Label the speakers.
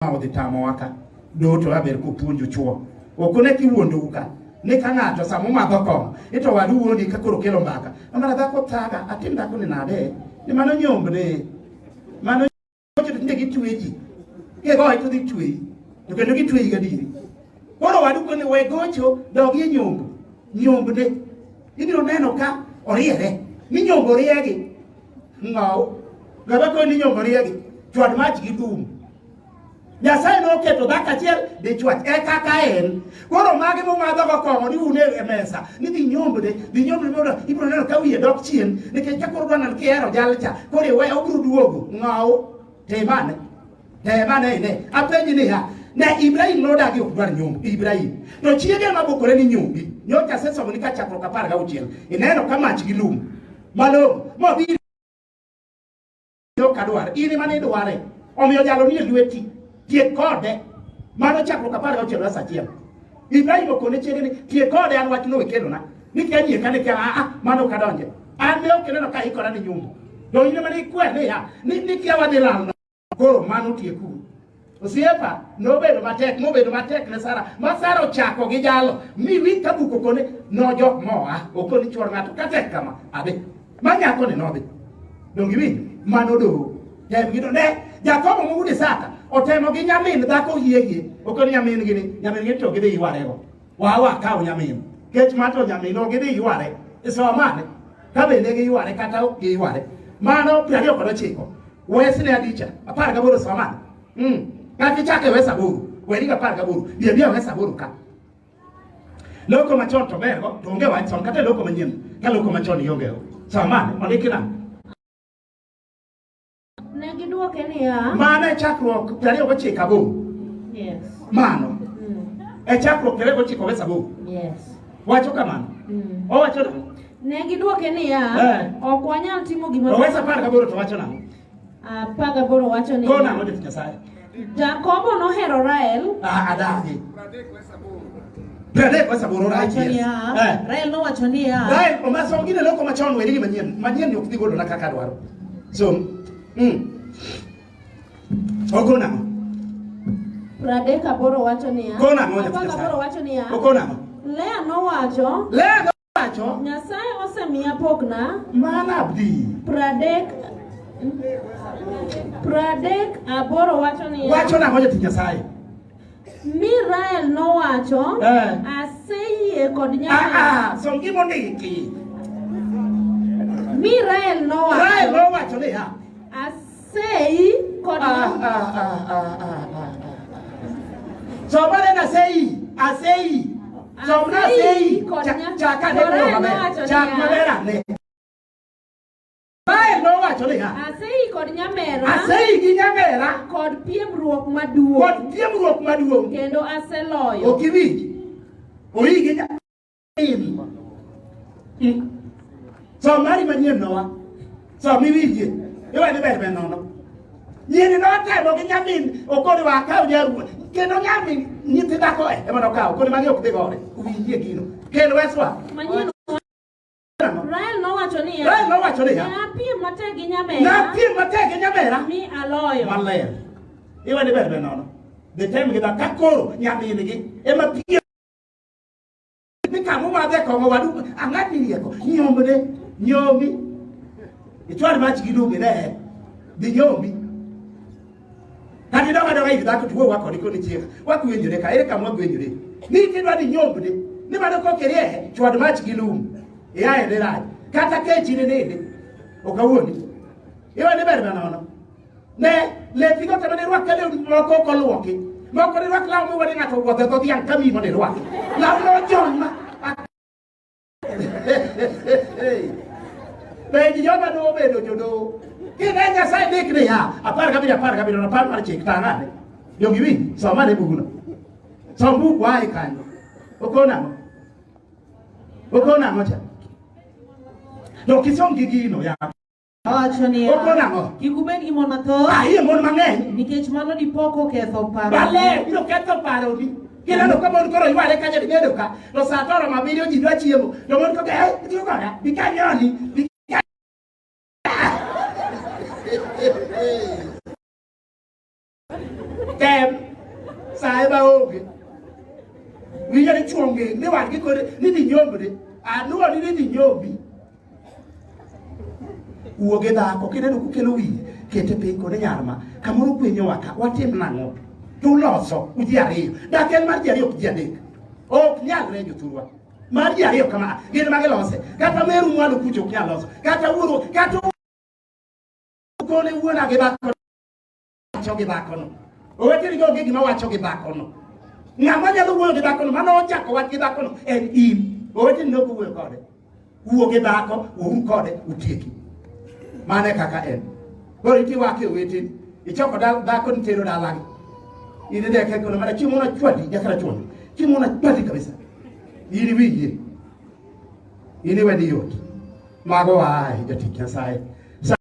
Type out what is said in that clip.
Speaker 1: Odhi tamowa ka doho to aber kopuonjo chuo ok one kiwuondou ka ni ka ng'ato sama omadho kong'o ito wadu wuondi ka koro kelo mbaka amara dhako thaga atim dhako ni nade ni mano nyombne mano to tinde gitwe ji kigoye to dhi tweyi to kendo gitweyi gadieri koro wadu koni we gocho dogi e nyombo nyombne ibiro neno ka oriere ni nyombo oriegi ng'aw ng'ama koni nyombo oriegi chwad mach gi lum Nyasaye noketo dhako achiel dichwo e kaka en. Koro magi mumadhogo kong'o ni un e mesa ni dhi nyombne, dhi nyombne mondo ibiro neno ka wiye dok chien nikech ka koro dwa kihero jalcha koro iwe obiro duogo ng'aw temane temane ine apenji niya ne Ibrahim nodagi ok dwar nyombo Ibrahim to chiege ema bokore ni nyombi nyocha asesomo ni ka chakruok 16 ineno ka mach gi lum malong'o mobiro ok adwar in ema ne idware omiyo jalo nie lweti tiek kode mano chakruok 16 wes 1 Ibrahim okone chiege ni tiek kode an wach no ikelona ni kia nyie kane kia a a mano ok adonje an ne ok ineno ka ikora ni nyumba to in ema ne ikwer niya ni kia wadhi lal koro mano tiekuru osiepa nobedo matek mobedo matek ne Sara ma Sara ochako gi jalo mi wi ka buk okone nojok moa okoni chuor ng'ato katek kama adhi ma nyako ni nodhi donge iwinjo mano doho tem gi ne Jakobo ma wuod Isaka otemo gi nyamin dhako hie hie okoni nyamin gi ni nyamin gi to gidhi ywarego wa kaw nyamin kech ma to nyamin ok gidhi yware isomane ka bende giyware kata ok giyware mano 29 wesne adicha 18 somane kata ichake wes 8 weri ga 18 bi abiya wes 8 ka loko machon to bergo to onge wach som kata loko manyien ka loko machon ionge go somane ondiki nang'o
Speaker 2: Ne gidwoke niya,
Speaker 1: mano e chakruok 29 8
Speaker 2: Yes.
Speaker 1: mano e chakruok 29 wes 8
Speaker 2: Yes.
Speaker 1: wacho kamano owacho nang'o
Speaker 2: Ne gidwoke niya, ok wanyal timo gima
Speaker 1: to wes 18 to wacho nang'o
Speaker 2: 18 wacho
Speaker 1: koro
Speaker 2: niya,
Speaker 1: nang'o jatich Nyasaye
Speaker 2: Jakobo nohero Rael
Speaker 1: Ah, adagi 30 wes 8 right
Speaker 3: Wacho
Speaker 1: yes
Speaker 3: niya, Rael nowacho niya,
Speaker 1: Right, oma som gine loko machon weri gi manyien. Manyien ni ok dhi golona kaka adwaro. Som. Oko nang'o?
Speaker 2: 38 wacho niya,
Speaker 1: Koro nang'o, jatich Nyasaye?
Speaker 2: 18 wacho niya,
Speaker 1: Oko nang'o?
Speaker 2: Lea nowacho,
Speaker 1: Lea nowacho,
Speaker 2: Nyasaye osemiya pokna
Speaker 1: mana abdi.
Speaker 2: 38 wacho niya,
Speaker 1: Wacho nang'o jatich Nyasaye?
Speaker 2: Mi Rael nowacho, aseyie kod Nyasaye.
Speaker 1: Ah, ah, som gima ondiki.
Speaker 2: Mi Rael nowacho,
Speaker 1: Rael nowacho niya.
Speaker 2: Asei kod
Speaker 1: Ah, ah, ah, ah, ah, ah. Som ane asei, asei. Som na asei.
Speaker 2: kod
Speaker 1: Chak ane
Speaker 2: To
Speaker 1: koro
Speaker 2: Rael
Speaker 1: maber.
Speaker 2: nowacho
Speaker 1: Chak
Speaker 2: niya,
Speaker 1: maber ane. Rael nowacho niya.
Speaker 2: Asei kod nyamera
Speaker 1: Asei gi nyamera
Speaker 2: kod piemruok maduong'
Speaker 1: kod piemruok maduong'
Speaker 2: kendo aseloyo.
Speaker 1: Ok iwinj. Oyi gi nyamin. Som mari manyien nowa. Som iwinjie. Iwe ni ber ber nono. Nyiri notemo gi nyamin okoni wa akaw jaruo. Kendo nyamin nyithi dhako e ema nokawo. Okoni magi ok dhi gore. Uwinjie gino. Kel weswa.
Speaker 2: Manyien Rael nowacho niya,
Speaker 1: Rael nowacho niya,
Speaker 2: Ne apiem matek gi nyamera
Speaker 1: Napiem matek gi nyamera
Speaker 2: mi aloyo.
Speaker 1: maler. Iwe ni ber ber nono. Dhi tem gi dhako ka koro nyamin gi ema piem ni kama umadhe kong'o wadu ang'at ni rieko nyombne nyombi ichwad mach gi lum ine dhi nyombi kata idog adoga ir dhako to wuo wakode koni chiega wagwenyore ka ere kama wagwenyore ni tidwa ni nyombne ni mano kok irie chwad mach gi lum iaye dhi rach kata kechi ni nindi ok awuondi iwe ni ber manono ne lepi go tema nirwak ka lewni moko ok oluoki moko nirwak law miwa ni ng'ato owuotho e dho dhiang' ka miyi mondo irwaki law nojony ma Penj joma nobedo jodoho. Kine Nyasaye ndik niya, 17 17 rapar mar chik tang'ane. Donge iwinj? Som ane bugno. Som buk wae kanyo. Okon ang'o? Okon ang'o cha? To kisom gi gino ya.
Speaker 3: Owacho niya,
Speaker 1: Okon ang'o?
Speaker 3: Kik ubed gi mon mathoth.
Speaker 1: Ahiye mon mang'eny.
Speaker 3: Nikech mano dipo koketho paro.
Speaker 1: Bale biro ketho paroni. Kineno ka mon koro yware kacha gibedo ka. To saa to oromo abiriyo ji dwa chiemo. To mon koke, eh, itiyo koda. Bi kanyoni. Bi Tem. Saye ba onge. Winjo ni chuo ng'eng ni wadgi kode ni dhi nyombne. Anuo ni dhi nyombi. Wuo gi dhako kineno kokelo wiye kete piny kode nyarma kamoro kwenyowa ka watim nang'o to uloso uji ariyo dak en mar ji ariyo ok ji adek ok nyalre jothurwa mar ji ariyo kama gin ma gilose kata meru mwalo kucho ok nyal loso kata wuoro kata ukone wuona gi dhako wacho gi dhakono oweteni gi onge gima wacho gi dhakono ng'ama nyalo wuoyo gi dhakono mano ochako wach gi dhakono en in oweteni ne ok owuoyo kode wuo gi dhako wuouru kode utieki mano e kaka en koro itiwake oweteni ichoko dhako nitero dalagi in ideke kono mana chieng' moro achwadi nyaka rachuonyo chieng' moro achwadi kabisa in iwinjie in iwe ni yot mago ae jatich Nyasaye.